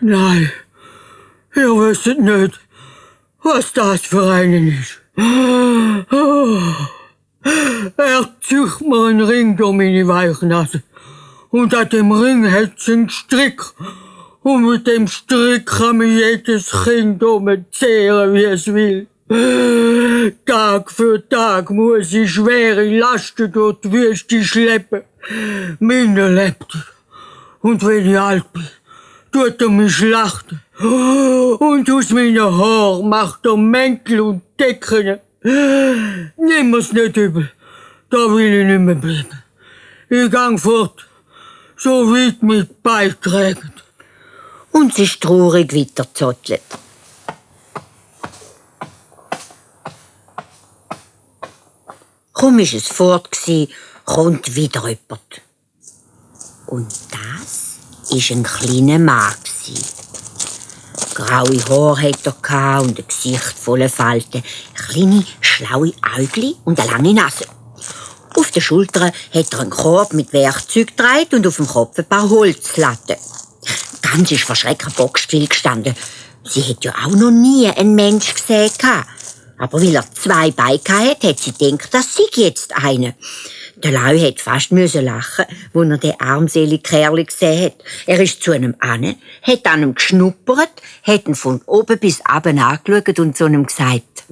Nein, ihr wisst nicht, was das für einen ist. Er zieht mir einen Ring um meine Weichnase. Und an dem Ring hat sie einen Strick. Und mit dem Strick kann mir jedes Kind umzehren, wie es will. Tag für Tag muss ich schwere Lasten durch die Wüste schleppen. Meine lebt. Und wenn ich alt bin, tut er mich schlachten. Und aus meinen Haaren macht er Mäntel und Decken. Nimm mir's nicht übel. Da will ich nicht mehr bleiben. Ich gang fort, so weit mich beiträgt. Und sie ist traurig weitergezottelt. Kaum war es fort, kommt wieder jemand. Und das war ein kleiner Mann. Graue Haare hatte er und ein Gesicht voller Falten, kleine, schlaue Äugli und eine lange Nase. Auf den Schultern hat er einen Korb mit Werkzeug getragen und auf dem Kopf ein paar Holzlatten. Ganz ist vor Schrecken bockstill gestanden. Sie hat ja auch noch nie einen Mensch gesehen. Aber weil er 2 Beine hatte, hat sie gedacht, das sei jetzt einer. Der Lau hat fast lachen, als er den armseligen Kerl gesehen hat. Er ist zu einem an, hat an ihm geschnuppert, hat ihn von oben bis unten angeschaut und zu ihm gesagt: